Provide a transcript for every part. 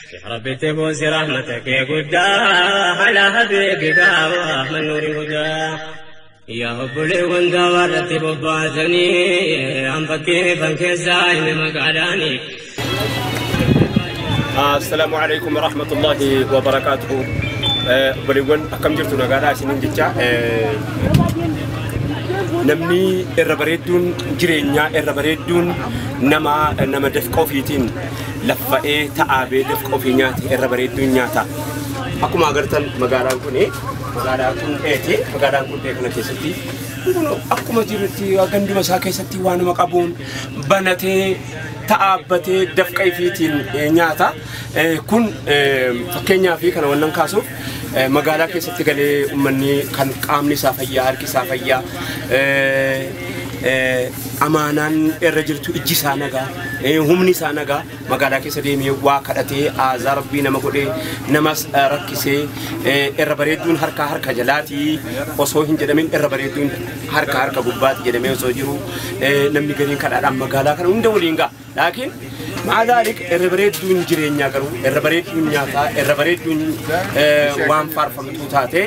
ربي تبوس رحمتك يا قدا على حبيبك من نور هدى يا هب لي وندا ورتب بازني أم بكي بنك زاين مقالاني. Assalaamu alaikum warahmatullahi wabarakaatuhu. Obboleewwan, akkam jirtu? Nagaadhaa isiniin jecha. Namni irra bareedduun jireenyaa, irra bareedduun nama dafqa ofiitiin laffa'ee ta'aabee dafqa ofii nyaate, irra bareedduun nyaata. Akkuma agartan magaalaan kun magaalaa Qundheeti. Magaalaan Qundhee kana keessatti akkuma jirutti ganduma isaa keessatti waanuma qabuun banatee ta'aabbatee dafqa ifiitiin nyaata. Kun fakkeenyaa fi kana wannan kaasuuf, magaalaa keessatti galee uummanni kan qaamni isaa fayyaa, harki isaa fayyaa, amaanaan irra jirtu, ijji isaa nagaa, humni isaa nagaa, magaalaa keessa deemee waa kadhatee aazaa rabbii nama godhee namas rakkisee, irra bareedduun harkaa harka jalaatii osoo hin jedhamin, irra bareedduun harka harka gubbaati jedhamee osoo jiru, namni gariin kadhaadhaan magaalaa kana hunda waliin ga'a. Laakiin maadaalik irra bareedduun jireenyaa garuu, irra bareedduun nyaataa, irra bareedduun waan faarfamtuu taate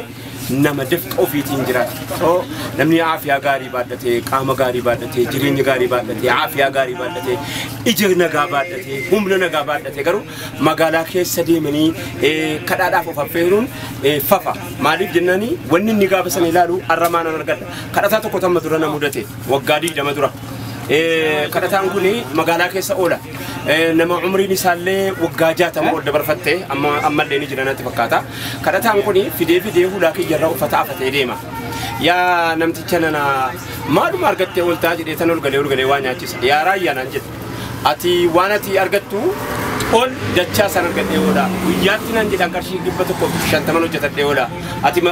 nama dafqa ofiitiin jiraata. So namni aafiyaa gaarii baadhatee, qaama gaarii baadhatee, jireenya gaarii baadhatee, aafiyaa gaarii baadhatee, ija nagaa baadhatee, humna nagaa baadhatee garuu magaalaa keessa deemanii kadhaadhaaf of affeeruun fafa. Maaliif jennaani, wanni inni gaafa sana ilaalu har'a maanan argadha. Kadhataa tokko tamma dura na mudate, waggaa 20 dura. Kadhataan kun magaalaa keessa oola. Nama umriin isaallee waggaa 60 ol dabarfatte, amma ammallee ni jira natti fakkaata. Kadhataan kun fidee fidee hulaa kiyyarra uffata afatee deema. Yaa namticha nana, maaluma argattee ooltaa jedhee tan ol galee ol galee waa nyaachisa. Yaa raayyaa naan jedhe. Ati waan ati argattu ol dachaa san argadhee oola. Guyyaatti naan jedhan qarshii 150 hojjetadhee oola. Ati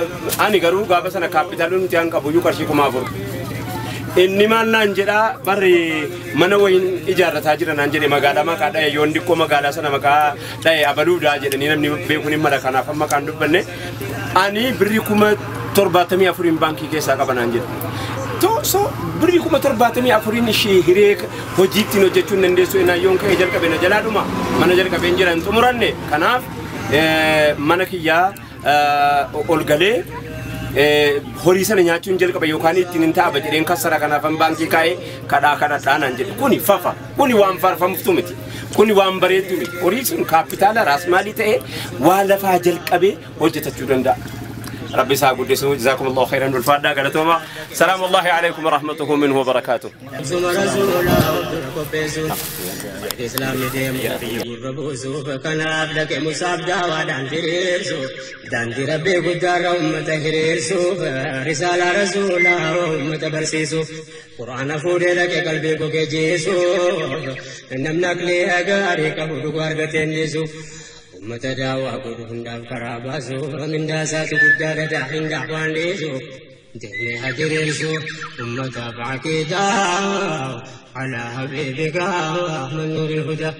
ani garuu gaafa sana kaapitaalli nuti an qabu iyyuu qarshii 4000. Inni maal naan jedhaa, barri mana wayiin ijaarrataa jira naan jedhe, magaalaa maqaa dhaye, yoon diqqoo magaalaa sana maqaa dhaye abaluudhaa jedhanii namni beekuun hin mala, kanaaf amma kan dubbanne, ani birrii 74,000 baankii keessaa qaba naan jedhe. To so birrii 74,000 ishee hiree hojiittiin hojjechuu hin dandeessu, enaa yoon ka'ee jalqabe na jalaa dhuma, mana jalqabeen jira hin xumuranne, kanaaf mana kiyyaa ol galee horii sana nyaachuun jalqaba yookaan ittiin hin taaba jedheen kassara, kanaafan baankii kaa'ee kadhaa kadhadhaa naan jedhe. Kuni fafa, kuni waan faarfamtu miti, kuni waan bareeddu miti. Horii sun kaapitaala raasmaalii ta'ee waa lafaa jalqabee hojjetachuu danda'a. Rabbi isaa guddisu. Jazaakumullahu khairan, ulfaadhaa, galatooma. Salaamu Allahi alaikum warahmatuhu minhu wabarakaatuh. Suma rasuula dura qopheessuun islaamni deemu gurra buusuuf, kanaaf dhaqe Musaaf daawaadhaan diriirsu, daandii rabbii guddaarra ummata hiriirsuuf, risaalaa rasuulaa ummata barsiisuuf, quraana fuudhee dhaqe qalbii gogee jiisuuf, namni aqlii gaarii qabu dhugaa argateen dhiisuuf, ummata daawaa godhu hundaaf karaa baasuuf, mindaa isaatu guddaadha daahin daawaan dhiisuuf, deemee hajiriirsu ummataaf aqiidaa على حبيبك من نور الهدى.